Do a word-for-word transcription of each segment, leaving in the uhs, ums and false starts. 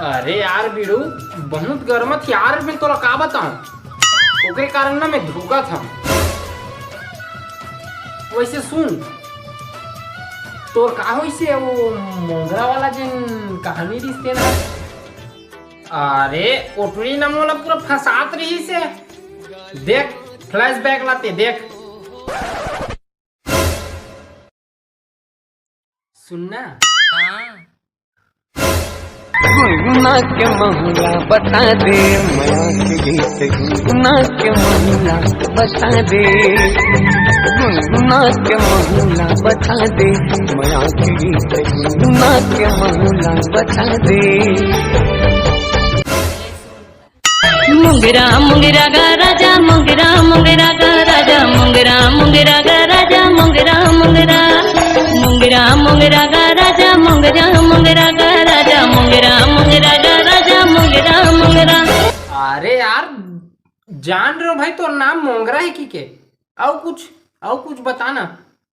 अरे यार बीड़ू, बहुत गरमत यार, मैं तोला का बताऊं, ओकरे कारण ना मैं धुकत हंव। वैसे सुन, तोर का होइसे वो मोंगरा वाला जेन कहानी रिहिस तेन ह? अरे ओटरी ना मोला पूरा फंसात रिहिसे। देख, flashback लाते देख। सुनना। गुनगुना के महुआ बता दे, मया के गीत गुनगुना के महुआ बता दे, गुनगुना के महुआ बता दे, मया के गीत गुनगुना के महुआ बता दे। मुंगरा मुंगरा गा राजा मुंगरा मुंगरा गा राजा मुंगरा मुंगरा गा राजा मुंगरा मुंगरा मुंगरा मुंगरा गा राजा मुंगरा मुंगरा गा राजा मुंगरा मुंगरा गा राजा मुंगरा मुंगरा। अरे यार, जान रहे हो भाई, तोर नाम मोंगरा है कि के? अउ कुछ, अउ कुछ बता ना।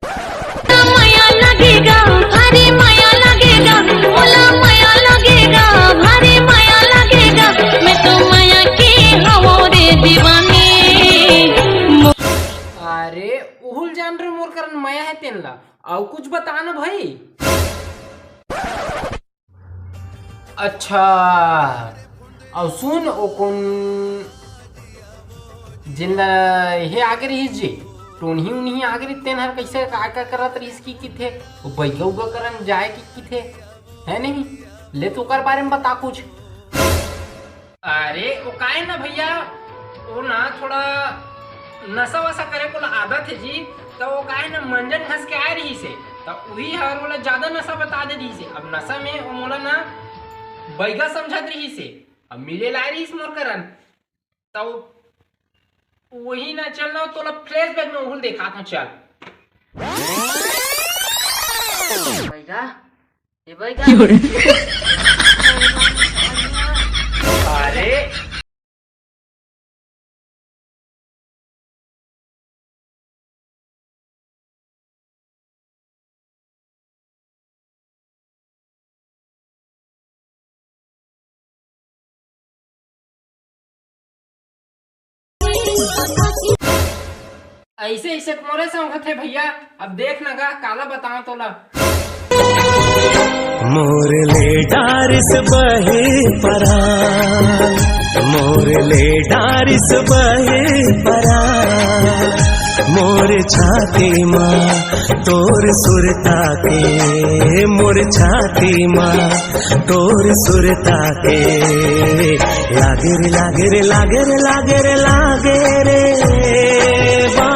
मया लगेगा, भारी मया लगेगा, मोला मया लगेगा, भारी मया लगेगा, मैं तो मया के हवो रे दीवानी। अरे उहुल जान रहे मोर करन मया है तेन ला, अउ कुछ बता ना भाई। अच्छा, अउ सुन, ओ कोन जिन ला हे आगे रहिस जी, टोनही उनही आगे रहिस, तेन हर कइसे का, का करत रहिस कि किथे, ओ बैगा उगा करन जाए कि किथे, है नहीं? ले तो ओकर बारे में बता कुछ। अरे, ओ काय ना भैया, ओ ना थोड़ा नशा वशा करे को आदत है जी, त ओ काय ना मंजन घस के आए रहिस हे, त उही हर ओला ज्यादा नशा बता दे रहिस हे। अब नशा में ओ मोला ना बैगा समझत रहिस हे, अब मिले लाए रहिस मोर करन, त ओ-, वही ना चल ना, तोला flashback में उहुल देखात हूँ, चल। बैगा, ए बैगा। अरे ऐसे ऐसे मोरे संग होथे भैया। अब देख न गा, काला बताओ तोला। मोर ले डारिस बहे परान, मोर ले डारिस बहे परान, मोर छाती मा तोर सुरता के, मोर छाती मा तोर सुरता के। लागे रे, लागे रे, लागे रे, लागे रे, लागे रे, बा